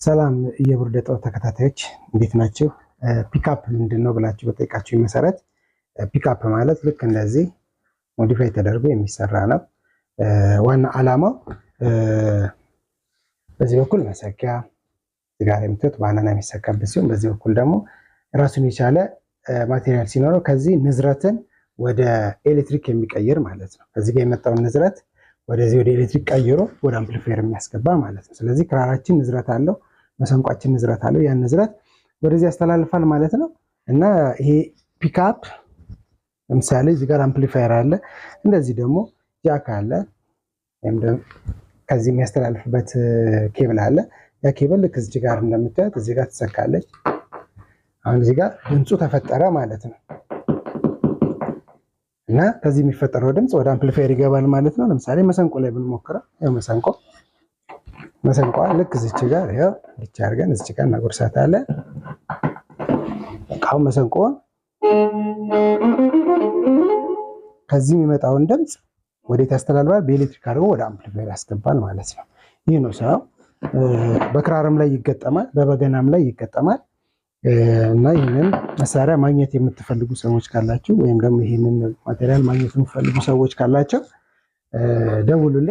ሰላም የቡርደ ጥበብ ተከታታዮች፣ እንዴት ናችሁ? ፒካፕ ምንድን ነው ብላችሁ በጠየቃችሁ መሰረት፣ ፒካፕ ማለት ልክ እንደዚህ modify ተደርጎ የሚሰራ ነው። ዋና ዓላማው በዚህ በኩል መሰኪያ ጋር የምታዩት ባናና የሚሰካበት ሲሆን፣ በዚህ በኩል ደግሞ ራሱን የቻለ material ሲኖረው ከዚህ ንዝረትን ወደ ኤሌክትሪክ የሚቀይር ማለት ነው። ከዚህ ጋር የመጣውን ንዝረት ወደዚህ ወደ ኤሌክትሪክ ቀይሮ ወደ አምፕሊፋየር የሚያስገባ ማለት ነው። ስለዚህ ክራራችን ንዝረት አለው፣ መሰንቋችን ንዝረት አለው። ያን ንዝረት ወደዚህ ያስተላልፋል ማለት ነው። እና ይሄ ፒካፕ ለምሳሌ እዚህ ጋር አምፕሊፋየር አለ፣ እንደዚህ ደግሞ ጃክ አለ፣ ወይም ደግሞ ከዚህ የሚያስተላልፍበት ኬብል አለ። ያ ኬብል ልክ እዚህ ጋር እንደምታዩት እዚህ ጋር ትሰካለች። አሁን እዚህ ጋር ድምፁ ተፈጠረ ማለት ነው። እና ከዚህ የሚፈጠረው ድምፅ ወደ አምፕሊፋየር ይገባል ማለት ነው። ለምሳሌ መሰንቆ ላይ ብንሞክረው፣ ያው መሰንቆ ልክ እዚች ጋር ያው ብቻ አድርገን እዚች ጋር እናጎርሳታለን። በቃ አሁን መሰንቆውን ከዚህ የሚመጣውን ድምፅ ወዴት ያስተላልፋል? በኤሌክትሪክ አድርጎ ወደ አምፕሊፋየር ያስገባል ማለት ነው። ይህ ነው ስራው። በክራርም ላይ ይገጠማል፣ በበገናም ላይ ይገጠማል። እና ይህንን መሳሪያ ማግኘት የምትፈልጉ ሰዎች ካላችሁ ወይም ደግሞ ይህንን material ማግኘት የምትፈልጉ ሰዎች ካላቸው ደውሉልኝ።